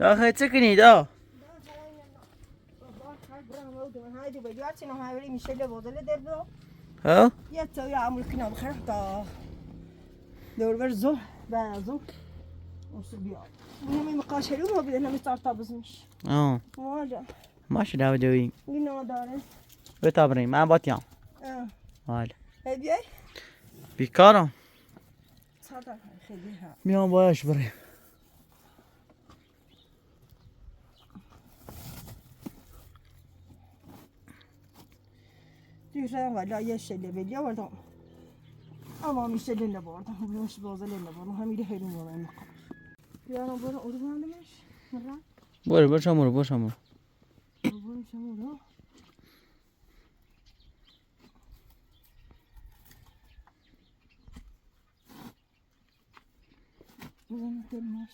داخل چه دا؟ ها؟ يا تو يا عمرو كنا بخير تا دور برزو بازو وصبيا مهم مقاش حلو ما بدنا مستار بزمش آه والا ماشي داو دوي قلنا دارن بتابرين مع باتيان اه والا هاي بياي بیکارم صدق خليها میام باش بریم. دیگه ولا یه شله بلیا بردم اما میشه لنه بردم مش بازه لنه بردم همین هیرون بردم مقاش بیارم برو اورو بندمش مرا برو برو شمورو برو شمورو برو شمورو بزنم دلمش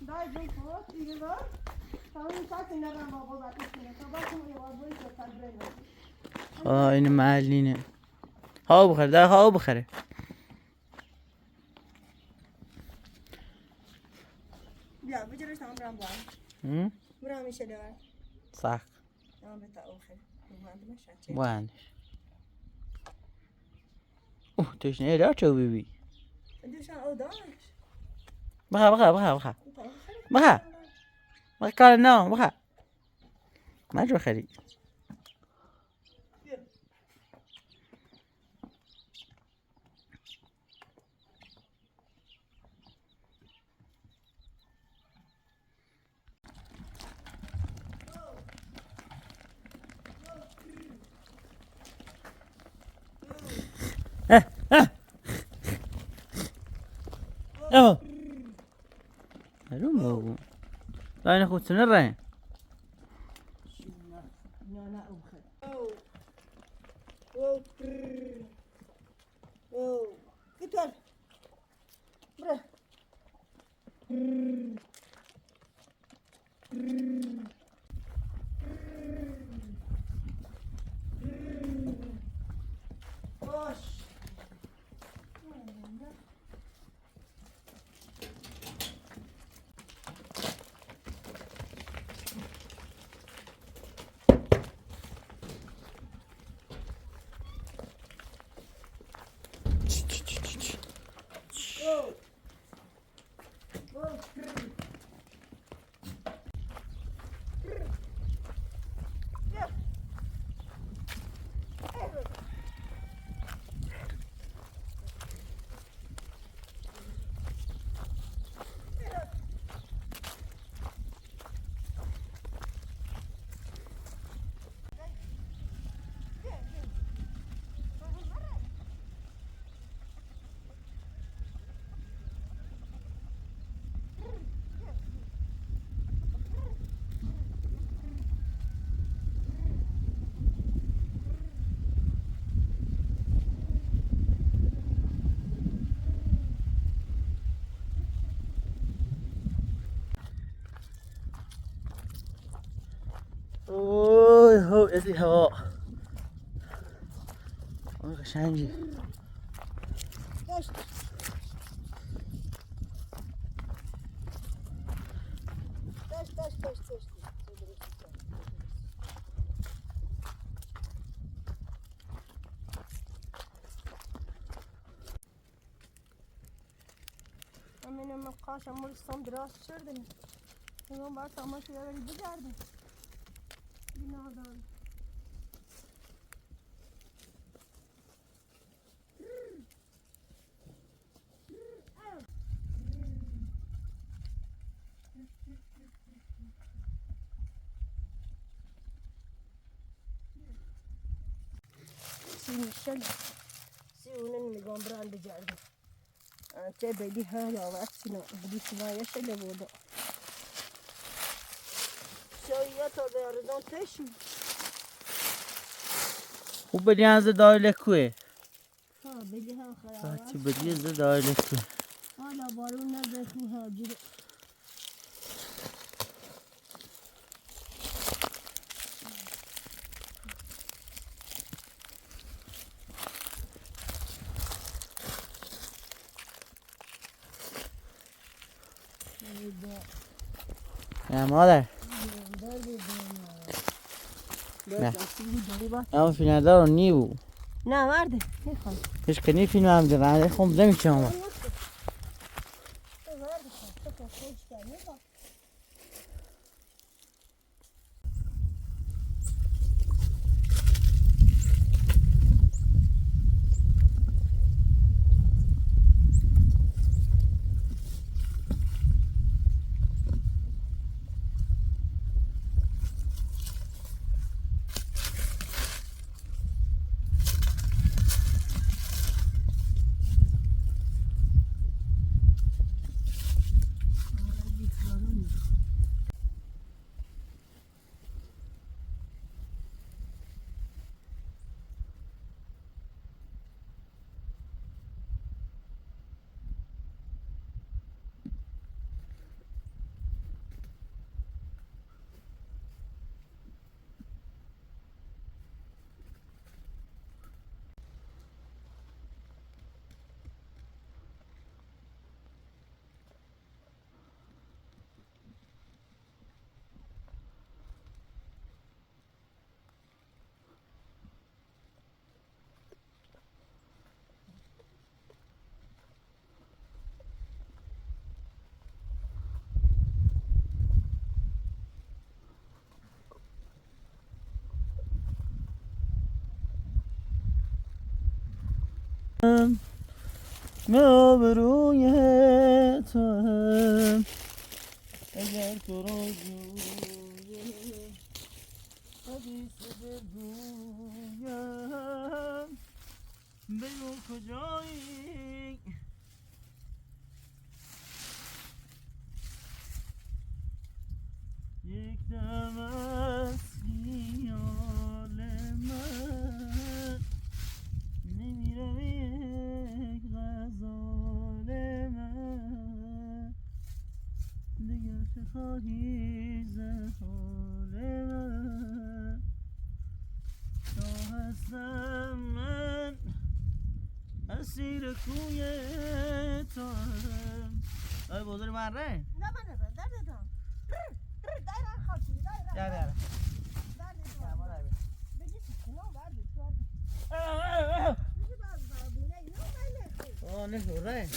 دای جون خود دیگه دار تمام ساعت نرم بابا زاکت تا باشه یه بار بریم. آه این محلینه ها بخره ده ها بخره. بیا بجرش تمام برام بار. برام میشه دوار. صح. تمام بتا اوخر. بواندش. اوه تشنه را چو بی بی. دوشان او داش. بخا بخا بخا بخا. بخا. بخا کار نه بخا. ما جو خری. اه هلو لا ناخذ سنرين. لا لا أوخر. أو أو كتر بره. باش. اوه هو ازي هوا اوه قشنگی. داشت داشت داشت داشت داشت. من مقاش امور صندراس شردن. من بعد تماشا یاری بگردم. بینادان. سی میشل سی اونن میگم بران بجردم. چه بدی ها یا وقتی نه بدی سما یشل بودا. شویه تا به تشم. خوب بدی از دایله کوه. ها بدی ها خراب. چی بدی از دایله کوه. حالا بارون نزد ها جور. نه مادر. نه. اما فیلم دارو نیبو. نه مرده میخوام. هیچ که نی فیلم هم دارم خب نمیشه. آبروی تو هم اگر تو را جویم حدیث بگویم بگو کجایی. یک دم از خیال من نمیروی یک غزال من دیگر چه خواهی ز حال من تا هستم من اسیر کوی توام. آی بزرگ من ره؟ نه من نه در دادم. در خاکی در در در آه نه ره.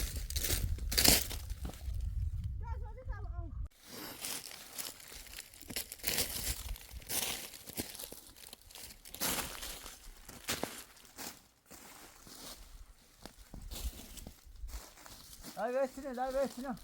Dai vestine, dai vestine.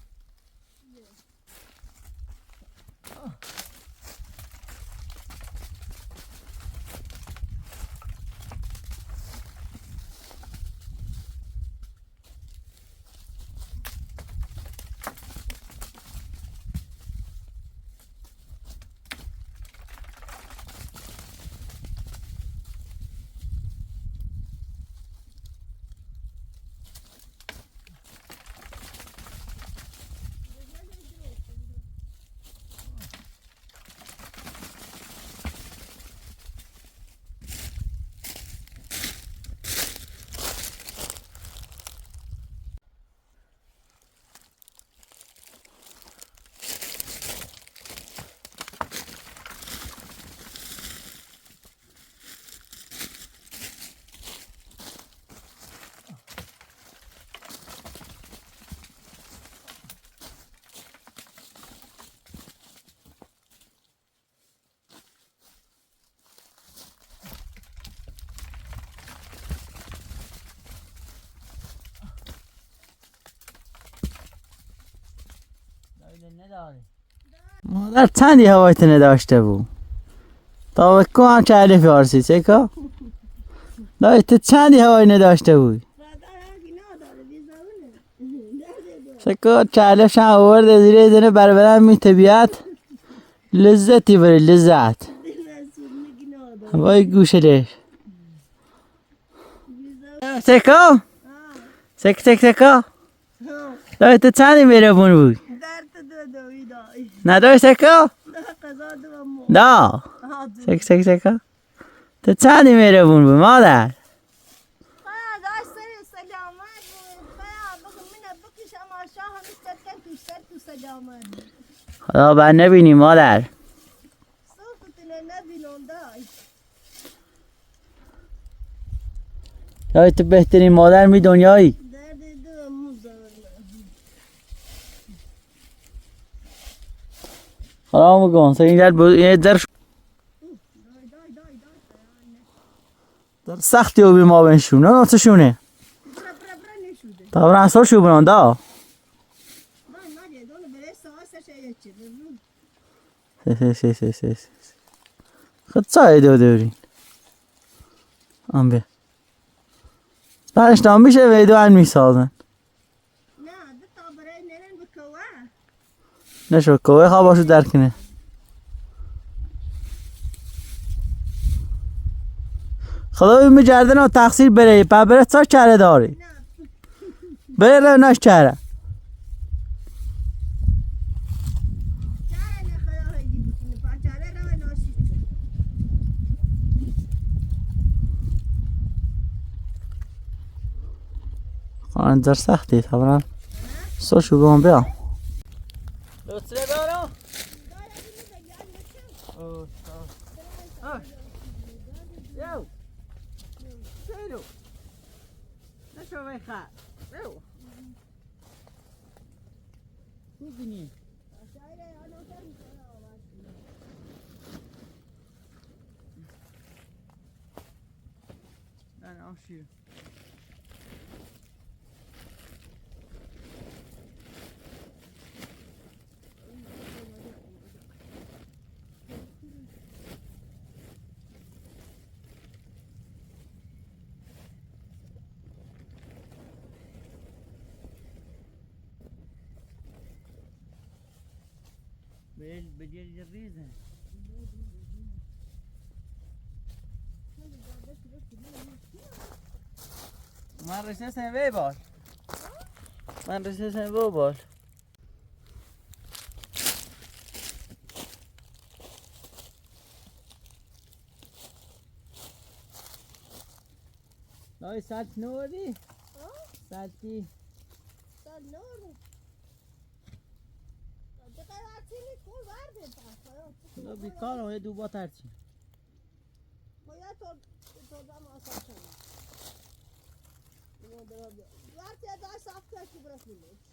مادر چندی هوایت نداشته بود تا بکو هم چه الف آرسی سکا دایی تو چندی هوای نداشته بود سکا چه الف شم آورده زیره زنه بربرم می طبیعت لذتی بری لذت وای گوشه لش سکا سک سک سکا دایی تو چندی مهربون بود نداری سکا؟ نه سک سک سکا تو چندی مهربون بود مادر؟ سلامت خدا بگو من بکش اما شاه مستر تو سر تو سلامت. خدا بر نبینی مادر. صوفتنا نبینون دای. دای تو بهترین مادر می دنیایی. درد دو موزار. خدا بگو این در این در دای دای دای دای. در سختی و بی ما بنشون نه شونه. برا برا برا نشوده. تا برا اصلا شو بران دا. من نه دونه بره ساعت سه چه. سه سه سه سه سه. خود چای دو دورین. ام بیا. بعدش تمام میشه و دو ان میسازن. نه دو تا برای نرن بکوه. نشو کوه خواه باشو در کنه. خدا میجردن و تقصیر بره پا بره چه چاره داری؟ نه بره رو نش چاره. چاره نه خدا هیدی بکنه پا چاره رو ناشی. خواهن در سختی طبعا سو شو بهم بیا. لطفه بارو. يو سيرو نشو بيخا يو بني انا امشي بديل الريزة من رسیدم به بال من رسیدم به بال دای سالت نوری سالتی سال نور. نو بیکار و دو با ترچی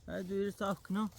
دویر صاف کنم.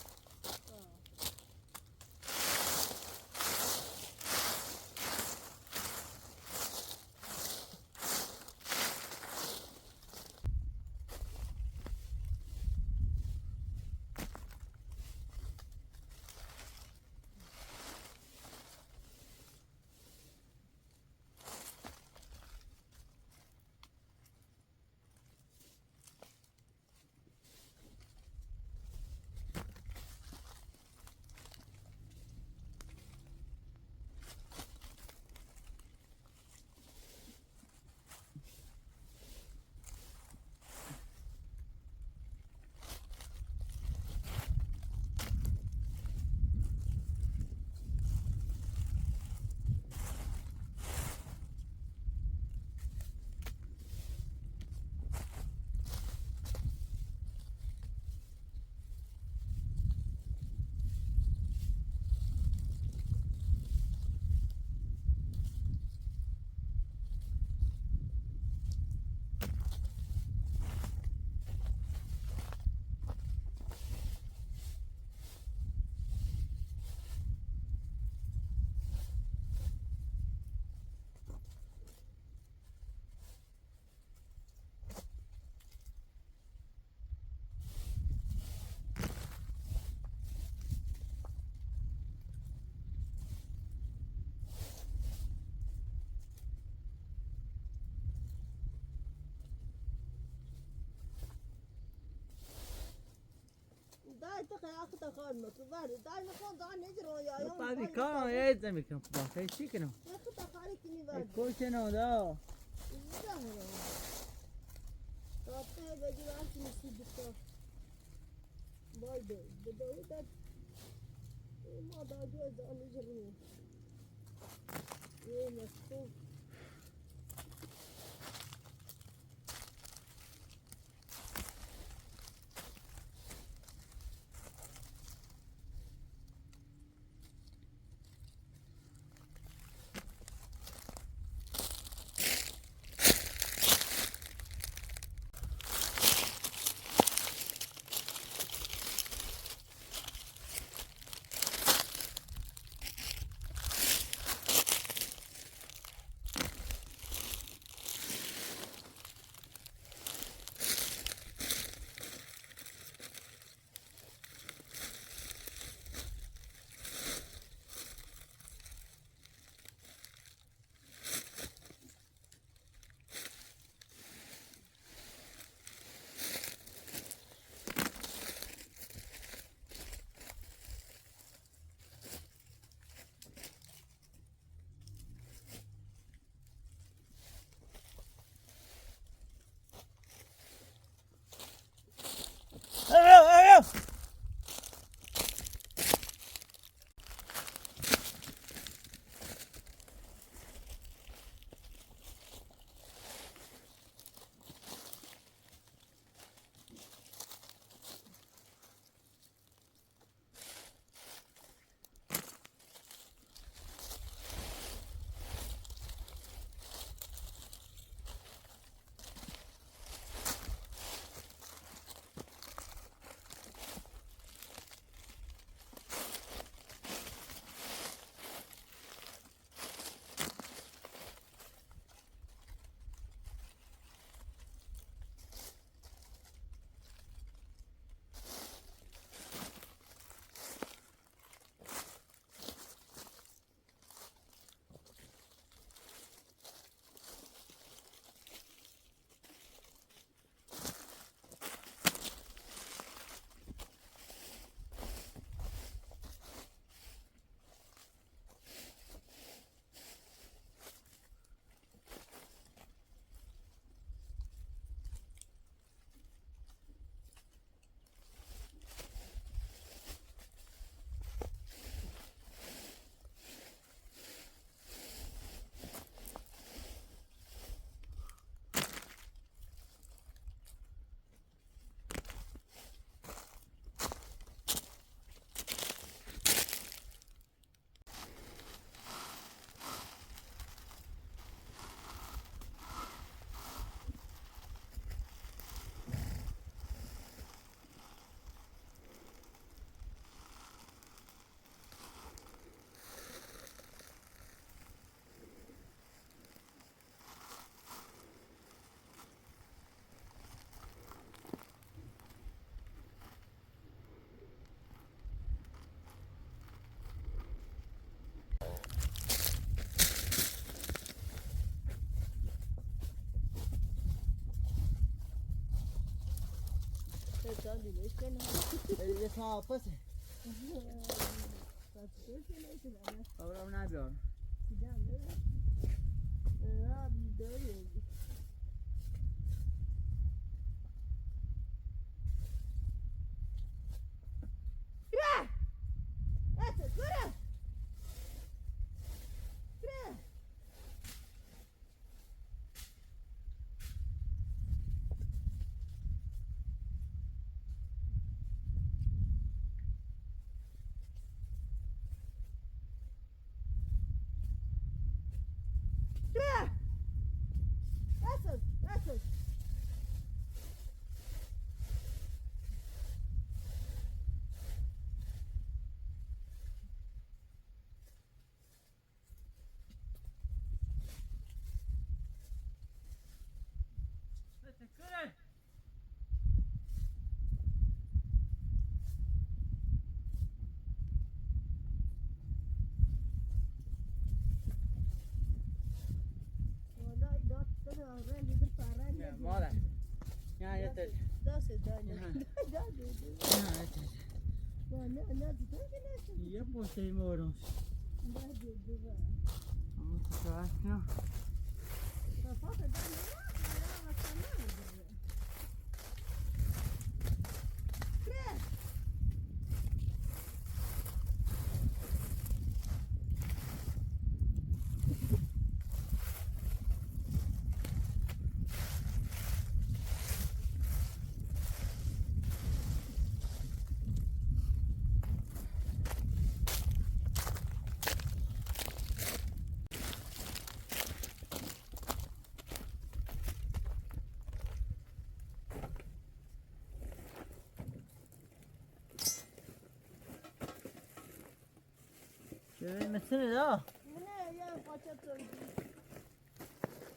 Mesela da. Ne ya parça toy.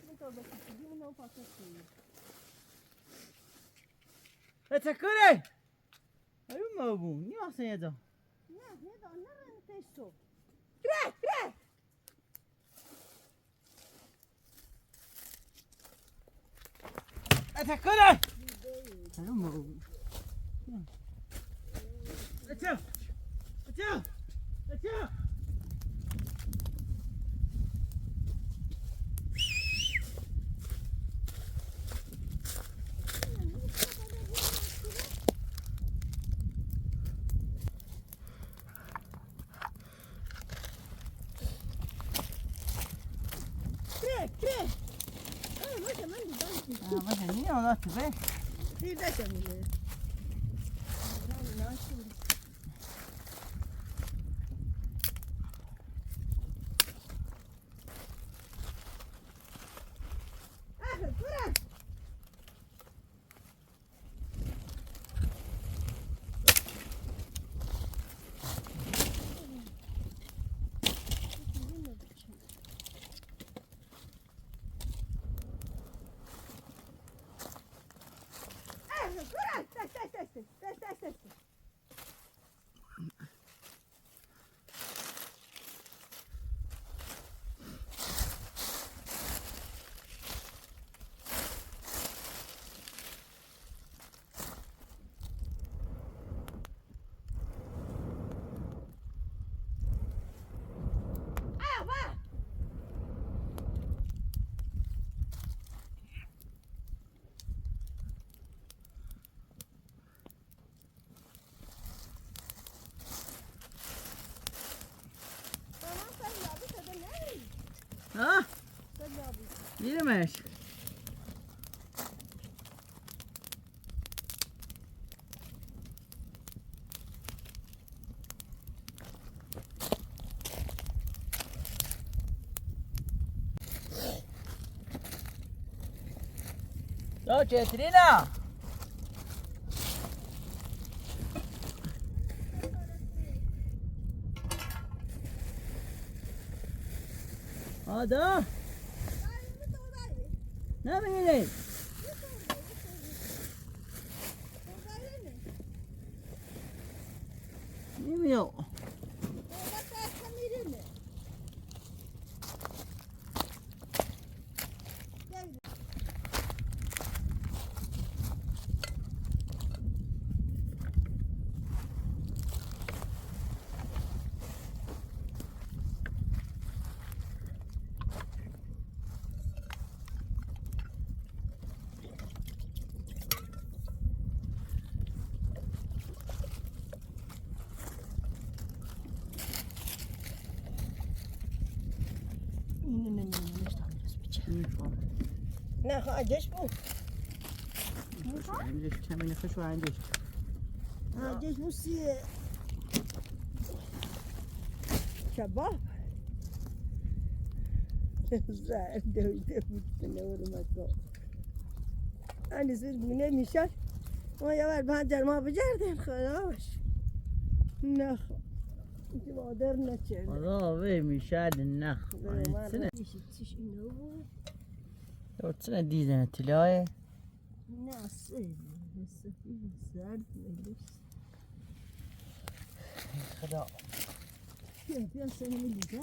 Ne toy bakayım ne parça toy. Teşekkür. Ayı mı bu? Niye aslında ya da? Ne ne da ne ne peso. Kre kre. Teşekkür. Ayı mı bu? Açıl. Açıl. Açıl. Kre kre. Ay başa ben de Ama niye anlattı be? Bir de şimdi. Ha? Yürümüş. Ya Cetrina. Ada. Ne bileyim. Ne bileyim. نه خو عجش بو. عندش كم نخش وعندش. عجش بو شباب. أنا زود بونه میشد ما یه بر پنجر ما بجردیم خداش نخ انت مادر نچرد والله مشال النخ. سنة سنة دي زنة تلاقي. نه سرد ملوس. خدا. بیا بیا سنة مليكا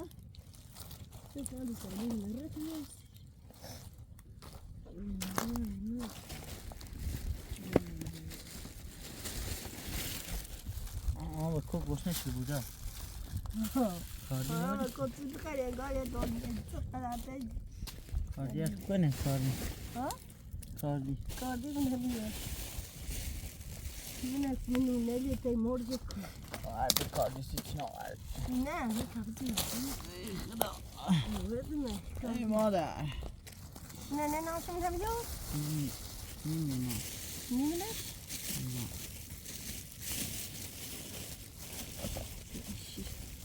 شوف هذا سنة مرة. آه بکوک باش نشی بوده. آه كنت بخير قال دون کاردی کنه کاردی. ها؟ کاردی. کاردی من هبیه من من نلی تي مرجك. آه کاردی سی چنا. نه هيك کاردی. خدا. ای ای مادر. نه نه نه شو من هبیه؟ نه نه. نه.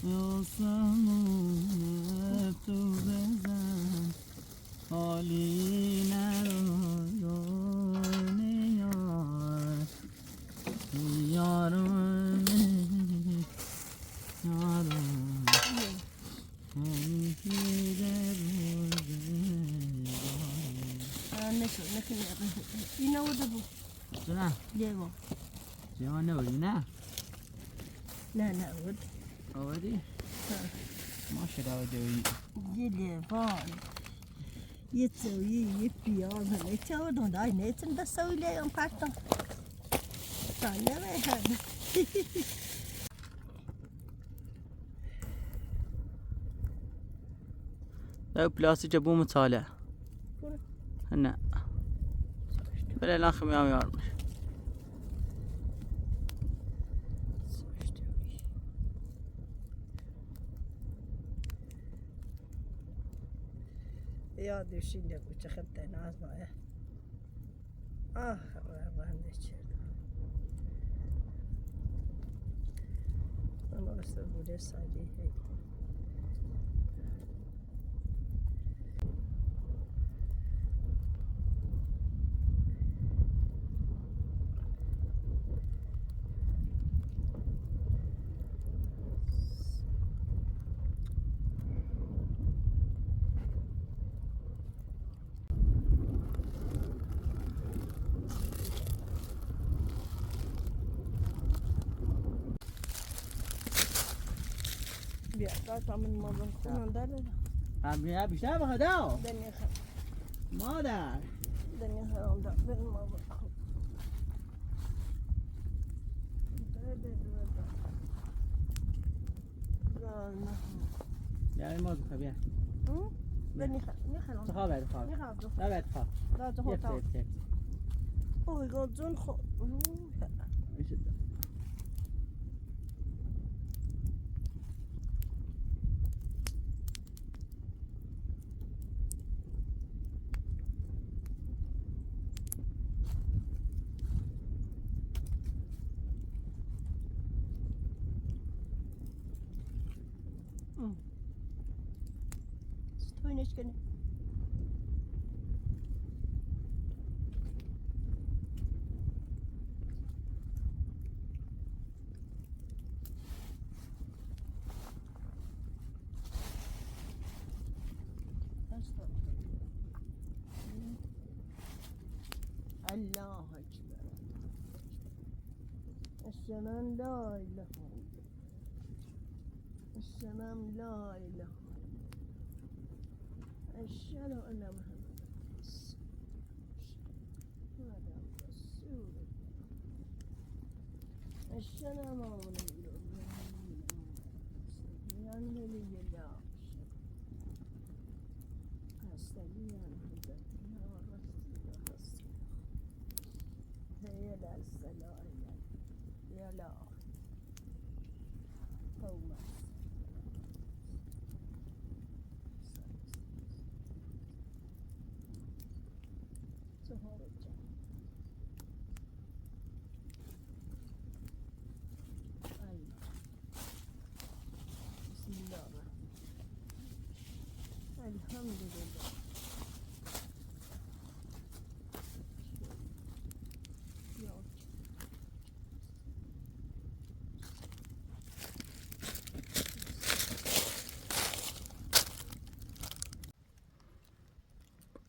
آسمون تو بزن حالی نرو یار یارم یارم نشو نشو اینا بوده بو. نه. لیوا. جوان نبودی نه؟ نه نه بود. آوردی؟ ما شده آوردی. یه لیوان یه تویی یه پیاز نه چه دون دای نه چند دسوی لی پرتم تا نه لو بلاستيك جابوه مطالع. هنا بلا لا خميام يارمش. يا دوشين لك وتخبت ناس معه آه ما عندي أنا بس بولي سعدي هي بیا تا من مازن خونم داره. بیا بیشتر بخدا. دنیا خراب. مادر. دنیا خراب ده من مازن خون. بیا مازن خب بیا. دنیا خراب نخراب. تخاب تخاب. نخراب. لا تخاب. لا تخاب. اوه جون خو. ستوينش كده. الله أكبر السلام لا إله إلا السلام لا إله أشهد أن محمد رسول الله السلام عليكم يا لا قوم الحمد لله. يا رب.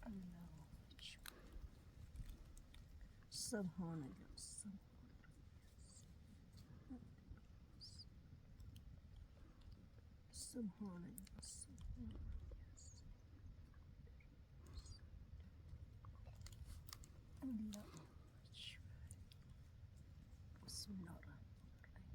الله أكبر. سبحان الله، سبحان الله، سبحان الله. أكبر. بسم الله الرحمن الرحيم.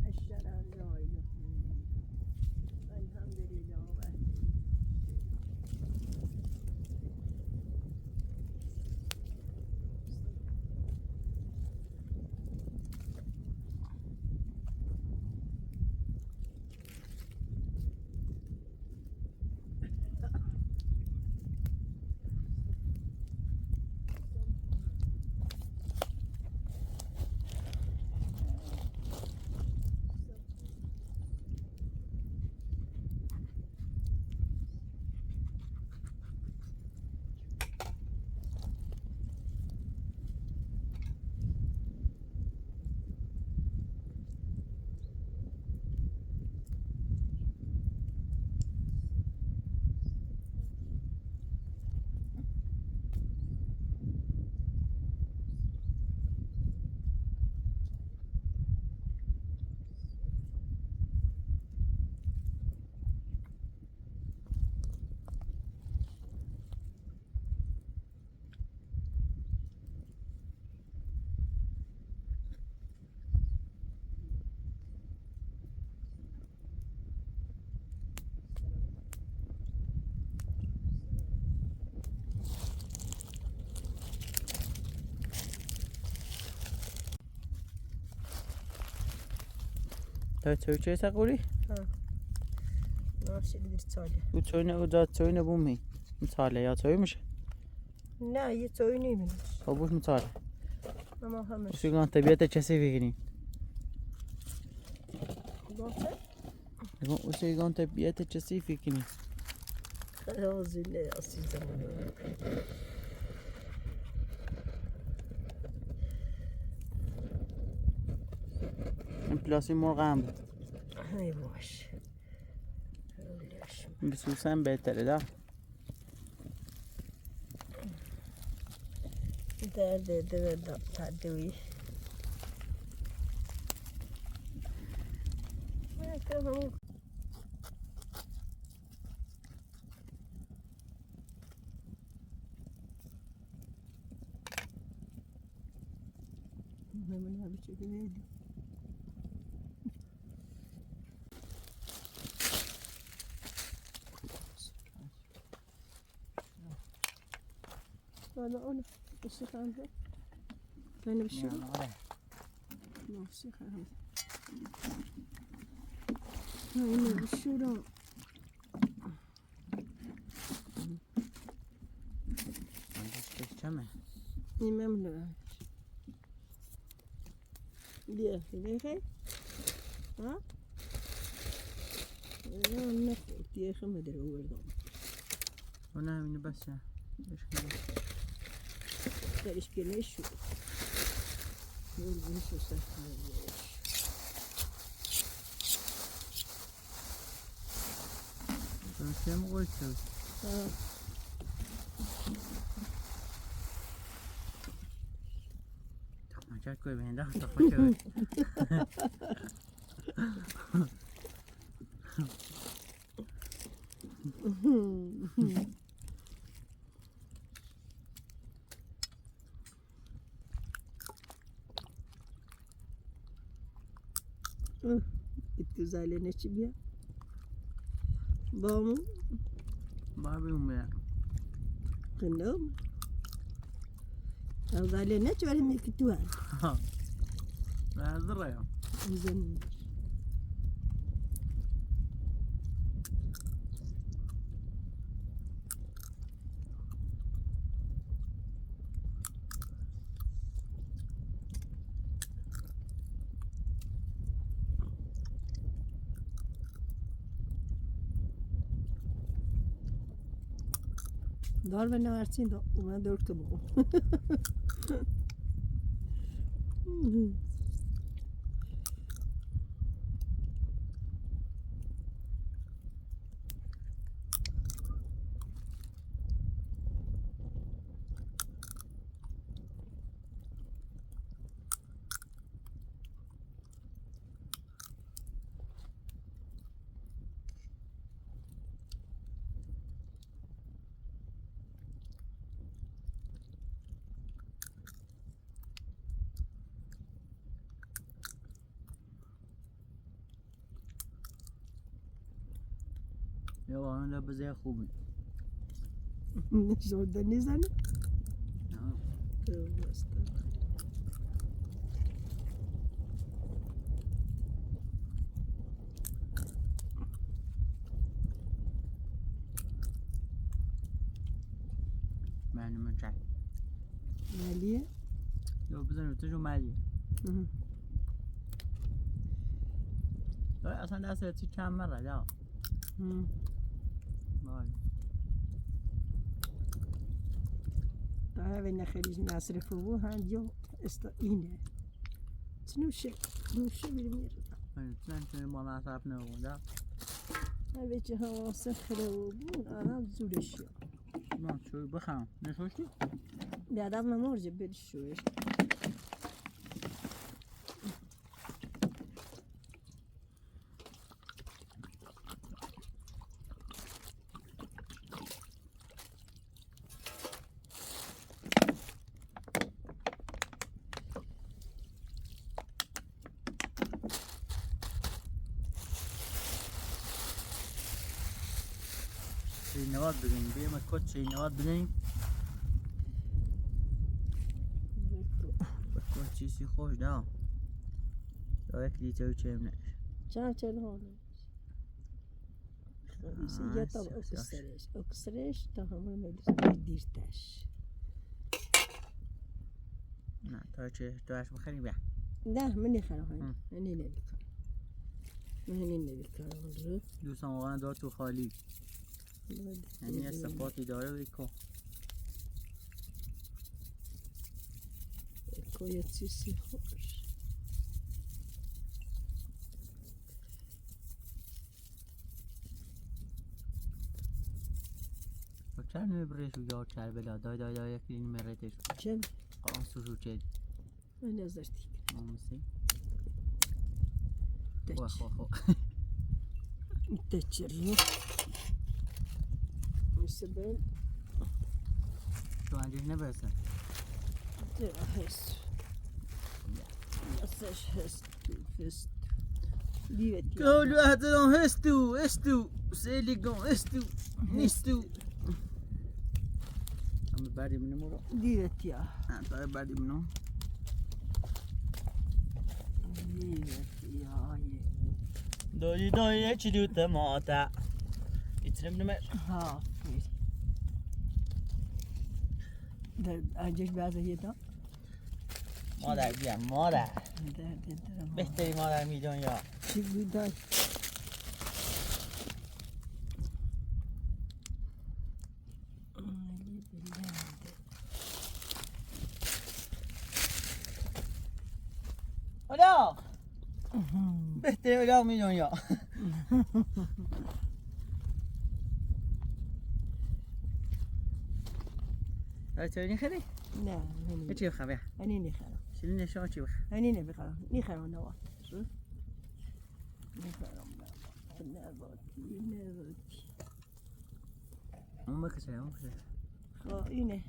أشهد أن لا إله إلا الله. الحمد لله وحده. تا چوچه سقوری؟ نافش اللي درت عليه. و چوینه و جا چوینه بومی مطالعه یا چوی میشه؟ نه یه توی منش. خب مطالعه ما همش. وسیگان طبیعت کسی بگیریم. گفته؟ وسیگان طبیعت کسی فکریم. أعوذ بالله أصيل. این پلاسی مرغ هم بود. ای باش. به سوسن بهتره ده. درد درد تعدوي. هذا أنا الشيخ عنده أنا بالشغل الشيخ عنده أنا بالشغل. إمام لا بيا بيا ها لا نخ يا خمدر هو ده. انا من بس ايش كده؟ إيش كده شو شو كم قلت؟ ما جاك كوي بين ده تفكر. Güzelliğine çibiye. Babamın Babi ya. كلهم غزالين ولا يكتوها. لا ذرة زين. Dar ve ne versin de ona dörtlü bu. یه واقعا لبزه خوبی. شو نزن. معلومه چای. مالية. یو بزنم تو مالیه. اصلا دست چی کم مره یا. تعال خليج نصرفه هانديو استئينه تنوشي نوشي بالمير. تنوشي ما نصرف نو ده هذا هو سخر انا زولش. ما شوي بخام نشوشي. لا ما مرجع بالشوش. نواد بزنیم بیا ما کد چی نواد بزنیم کد چیزی خوش ده یا یک لیتر چه نه. چند چند هون يا طب اكسرش اكسرش تا همون مجلس دیرتش. نه تا چه توش بخری بیا. نه من نخرم هنی نبیکارم من هنی نبیکارم. دوستان واقعا دار تو خالی. یعنی صفاتی داره بکن. کوی چیزی خوش. چرا نمیبریش و یا کربلا دای دای دای یکی نمیرتش. چه؟ قرآن سوشو چه؟ من نظرتي. آموسی. خو خو خو. تتشرو. سبعين. شو عندي هنا بس؟ هس. بس هس فست. ديوت. كل واحد هستو هستو سيليكون هستو نستو. عم بعدي منه مو ديوت يا. طيب بعدي منه. ديوت يا. دایی دایی چی دوت ماتا. يترم نمر. ها. در عجش بعضی هي دا. مادر بیا مادر. بهتری مادر می دنیا. چی بود داد؟ الاغ. بهتری الاغ می دنیا. چه خری؟ نه هني. چی بخوام بیا؟ هني نخرا. شیرین شما چی بخوام؟ هني نبخرا نخرا نوات. شو؟ نخرا نباتي نباتي. اون بکشه اون بکشه. خب اینه.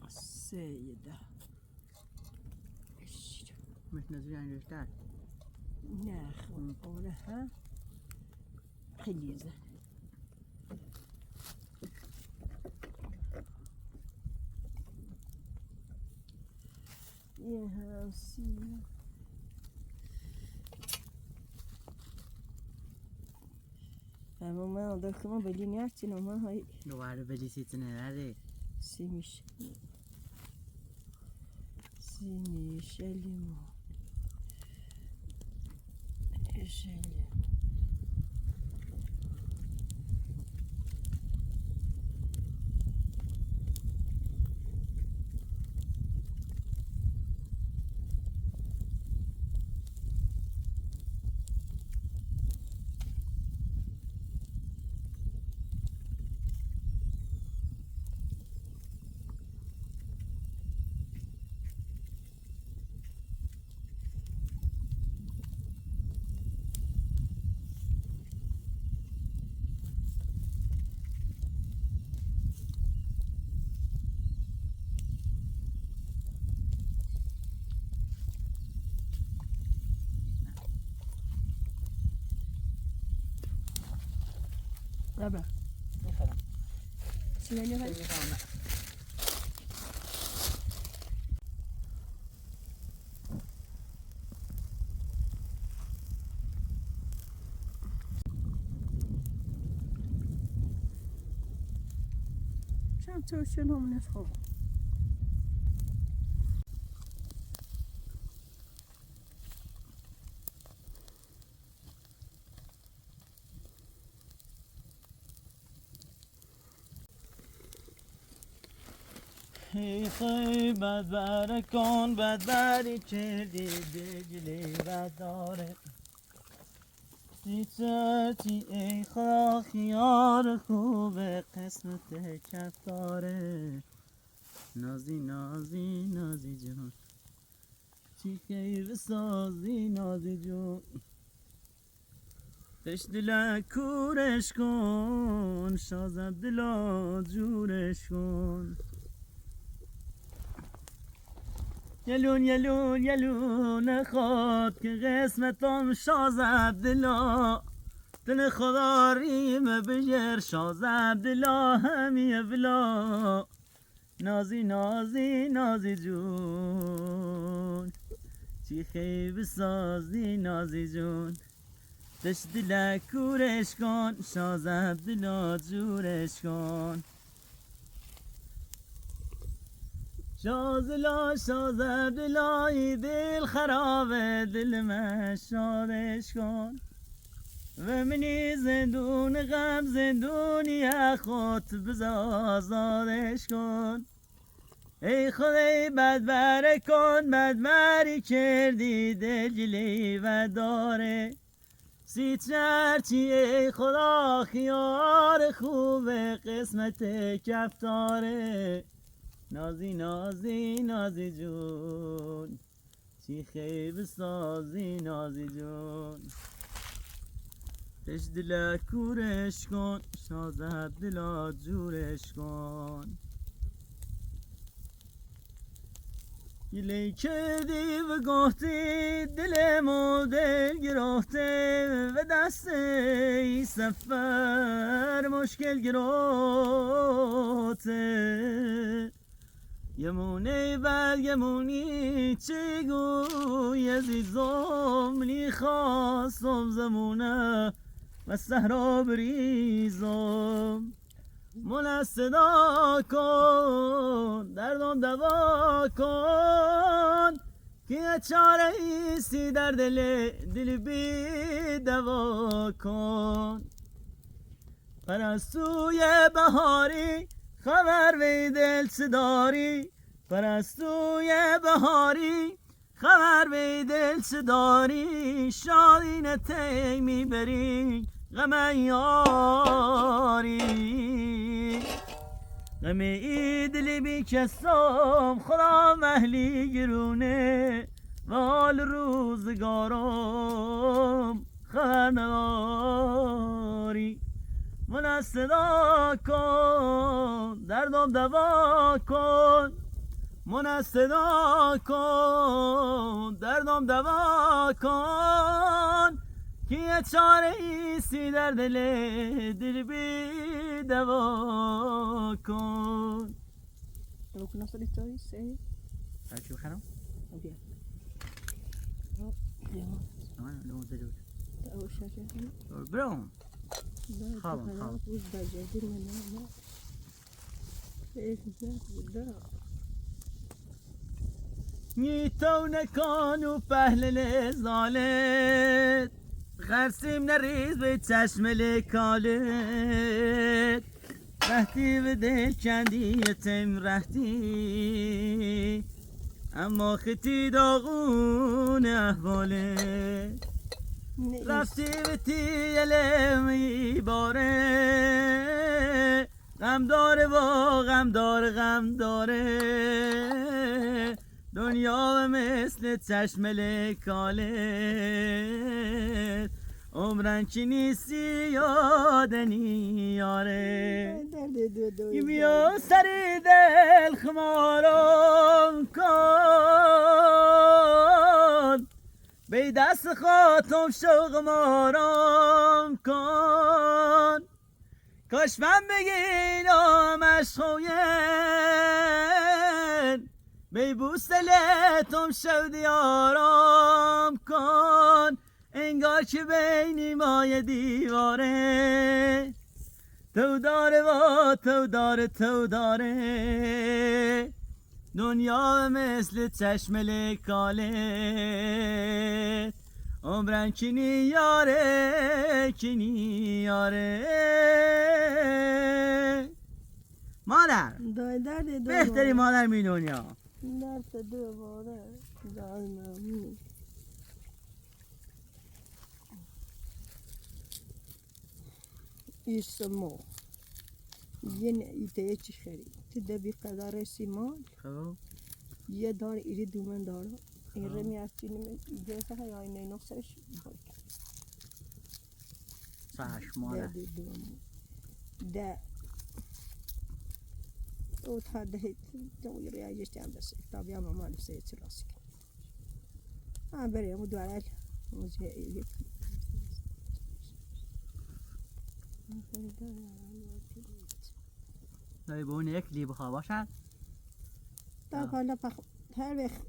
سيدة. مش نزول عن الاشتاك. نه خو خليزة. يا هاسي. ما دوكما بلي ما هاي. دوباره بلی سیتنه نره. سيمش سيمش الليمون. بابا شنو من فوق. ای بد برکن بد بری کردی دجلی بداره چی ای خدا خیار خوب قسمت کفتاره نازی نازی نازی جون چی خیر سازی نازی جون تش دل کورش کن شاز عبدالله جورش کن یلون یلون یلون خود که قسمتم شاز عبدالله دل خدا ریم بجر شاز عبدالله همی بلا نازی نازی نازی جون چی خیب سازی نازی جون دش دل کورش کن شاز عبدالله جورش کن شازلا شاز عبدالله دل خرابه دل من شادش کن و منی زندون غم زندونی خود بزازادش کن ای خدای بد کن بد کردی دل و داره سی چرچی ای خدا خیار خوب قسمت کفتاره نازی نازی نازی جون چی خیب سازی نازی جون تش دل کورش کن شاز عبدالله جورش کن گله کردی و گفتی دلمو دل گرفته و دست ای سفر مشکل گرفته یمونه بر یمونی چی گوی عزیزم منی خواستم زمونه و صحرا بریزم من صدا کن دردم دوا کن که چاره ایستی در دل دل بی دوا کن پرستوی بهاری خبر وی دل چه پرستوی بهاری خبر وی دل چه داری شادی نتی میبری غم یاری غم ای دل بی کسام خدا مهلی گرونه وال روزگارم خبر نداری من صدا کن دردم دوا کن من صدا کن دردم دوا کن که یه چاره ایستی در دل دل بی دوا کن. شو بخرم؟ برام خالم خالم نیتو نکانو پهل زالت خرسیم نریز به چشم لکالت رهتی به دل کندی تیم رهتی اما خطی داغون احواله رفتی به تیله میباره غم داره و غم داره غم داره دنیا مثل چشم لکالت عمرن کی نیستی یادنی یاره بیا سر دل خمارم کن به دست خاتم شوق مارم کن کاش من بگیرم عشقوین بی بوسلتم شو دیارم کن انگار که بینی ما یه دیواره تو داره و تو داره تو داره دنیا مثل چشم لکالت عمرن کینی یاره کینی یاره مادر بهتری مادر می دنیا درد دوباره دارم اسمو ين يتيتش خري تدبي قدر سيمان خب یه دار ایری دومن دارم این رمی از چینی جنس های آینه نقصش صحش مادر ده دوم ده او تا ده تو ریاجش تام بس طبعا ما مال سيد راسك اه بري مو دوار مو داری به اون یک لی بخواه باشد تا حالا پخ هر وقت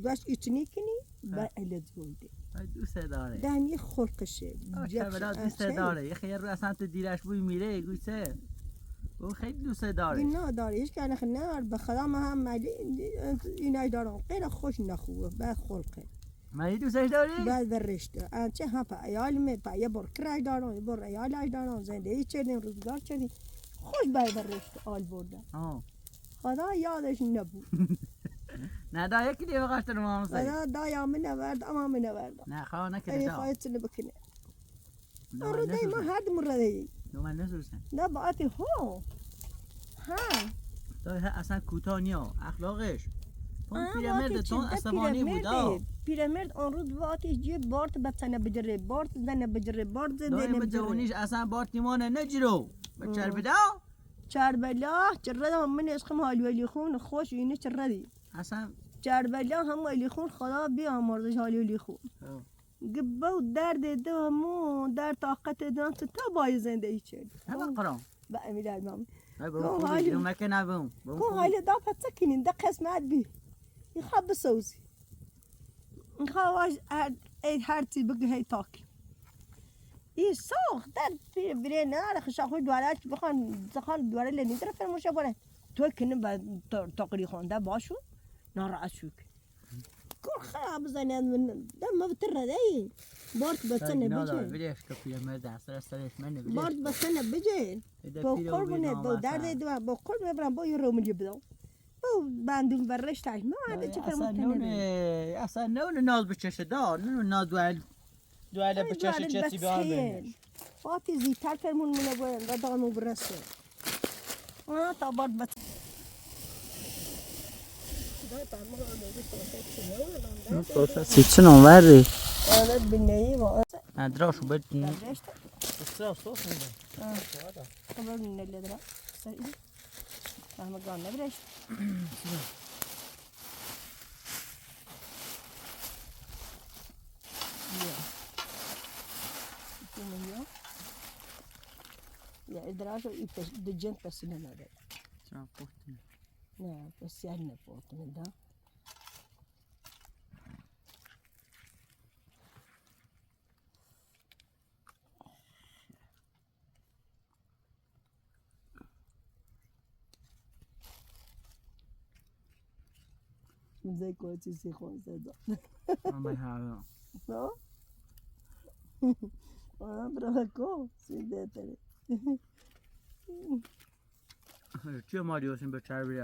باش ایتنی کنی با علت زویده دوست داره دمی خلقشه کربلا دوست داره یه خیلی رو اصلا تو دیرش بوی میره گوی چه او خیلی دوست داره نه داره هیچ که نه به خدا ما هم ملی اینای دارم غیر خوش نخوه بعد خلقه ملی دوستش داری؟ بعد برشته انچه هم پا ایال می پا یه بار کرای دارم یه بار ایال دارم زندگی چردیم روزگار چردیم خوش بعد برشته آل برده خدا یادش نبود نه دا یکی دیگه بخواست رو مام خدا دا یا من نورد اما من نورد نه خواه نکرده ای خواهد بکنه آره دی ما هر مره دی دو من نسوسن نه باعتی ها ها دا اصلا کوتاه نیا اخلاقش اون پیرمرد تون عصبانی بود. پیرمرد آن روز وقتی یه بارت بچنه بجره بارت زنه بجره بارت زنه بجره جوانیش اصلا بارت نیمانه نجرو بچربدا چربلا چردا هم من عشقم حال ولی خون خوش اینه چردی اصلا چربلا هم ولی خون خدا بیامرزش حال ولی خون قبه و درد دو همو در طاقت دان تا بای زندگی چرد همه قرام با امیر المام كون حالي دا فتسكنين دا قسمات بي يخاب سوزي نخواج اي هارتي بقى هي تاكل اي سوخ در في برينا على خشاخو دوالات بخان زخان دوالات اللي ندرى في المشابهة توكن بعد تقري خون ده باشو نار عشوك كل خراب زين من ده ما بتر داي بارت بسنة بيجي بارت بسنة بيجي بو قربنا بو درد دوا بو قرب برام بو يرو من يبدو بو باندون برشت عش ما عاد تشوف اصلا نون ناز بچشه دا نون ناز دوال دوال بچشه چتی بیان فاطي زي تال من من وين دا دغمو برسه اه تا بارت بس سیچن آوردی؟ آره بنایی و ندراشو بد قبل من اللي درا فهم قالنا بريش يا إدراجه دجنت بس إنه نعم بس يعني بوطن ده زي كويس يخون زي ما No? برا کو سیده تره. چه مالی حسین به چربی.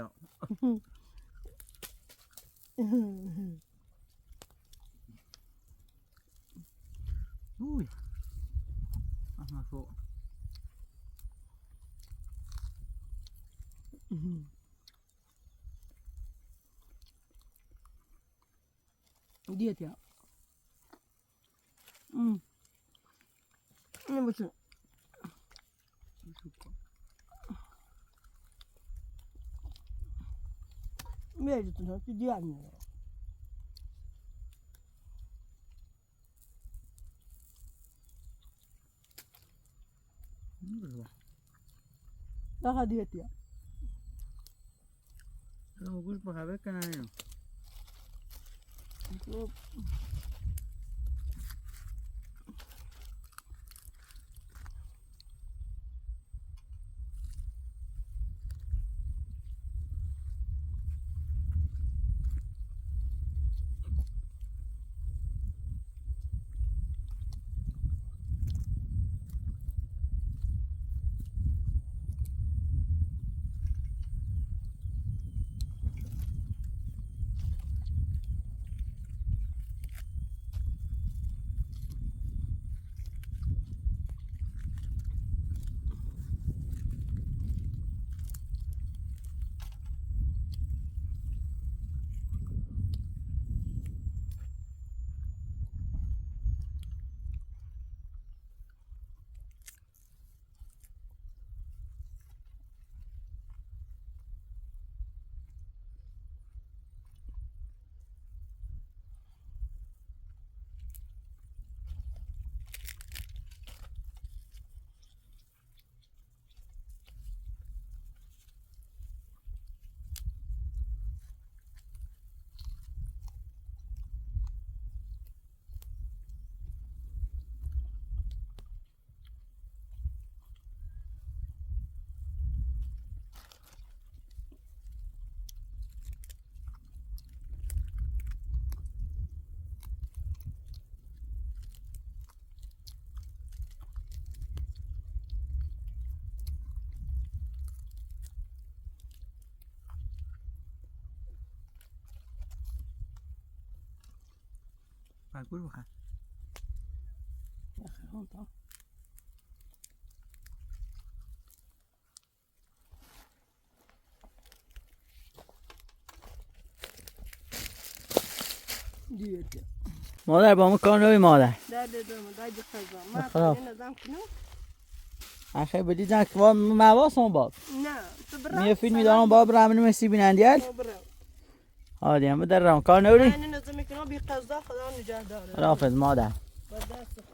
اوی احمد فوق. دیت یا این باشه. می‌ریزتون که دیار میاره. daha diyet ya. گوش بخواه کنن. گوش بخواه. دیت. مادر با ما کار نوی مادر. درد دارم دای بخزا. خراب. ما نظام کنم. اخی بدی جان که مواسم باب. نه تو برا. می فیلم میدارم باب رامن مسی بینندیل. برا. هادی هم در رام کار نوری. من نظام کنم بی قضا خدا نگه داره. خداحافظ مادر. با دست.